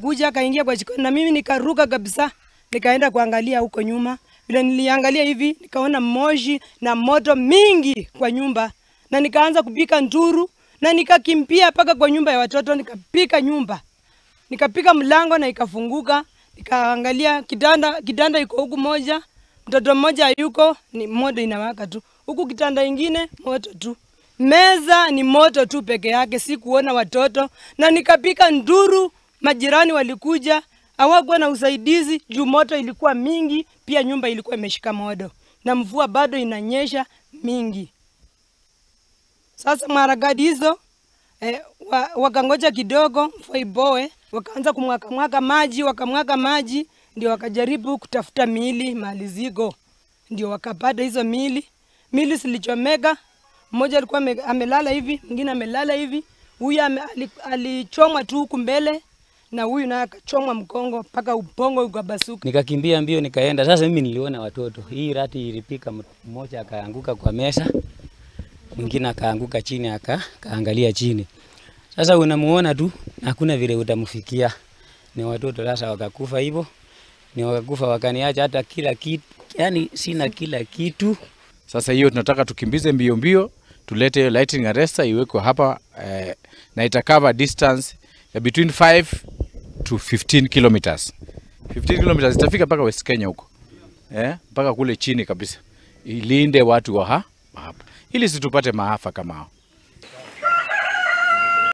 Kuja akaingia kwa jikoni na mimi nikaruka kabisa, nikaenda kuangalia huko nyuma. Vile niliangalia hivi nikaona moshi na moto mingi kwa nyumba, na nikaanza kupika nduru na nikakimbia mpaka kwa nyumba ya watoto, nikapika nyumba. Nikapika mlango na ikafunguka, nikaangalia kitanda iko huku moja, mtoto mmoja hayuko, ni moto inawaka tu. Huku kitanda ingine moto tu. Meza ni moto tu peke yake, sikuona watoto, na nikapika nduru. Majirani walikuja, hawakuwa na usaidizi juu moto ilikuwa mingi, pia nyumba ilikuwa imeshika moto na mvua bado inanyesha mingi. Sasa maharakati hizo wakangoja kidogo mvua iboe, wakaanza kumwaka maji, wakamwaka maji, ndio wakajaribu kutafuta miili mahali ziko. Ndio wakapata hizo miili. Miili zilichomeka, mmoja alikuwa amelala hivi, mwingine amelala hivi. Huyu alichomwa tu huku mbele na huyu naye akachomwa mgongo mpaka ubongo ukabasuka. Nikakimbia mbio nikaenda. Sasa mimi niliona watoto. Hii rati ilipika, mmoja akaanguka kwa meza, mwingine akaanguka chini akaangalia chini. Sasa unamuona tu, hakuna vile utamfikia. Ni watoto sasa wakakufa hivyo. Ni wakakufa wakaniacha hata kila kitu. Yaani sina kila kitu. Sasa hiyo tunataka tukimbize mbio mbio, tulete hiyo lightning arrestor iwekwe hapa na itacover distance ya between 5 to 15 kilometers. 15 kilometers itafika mpaka West Kenya huko. Mpaka kule chini kabisa. Ilinde watu wa hapa. Ili situpate maafa kama hao.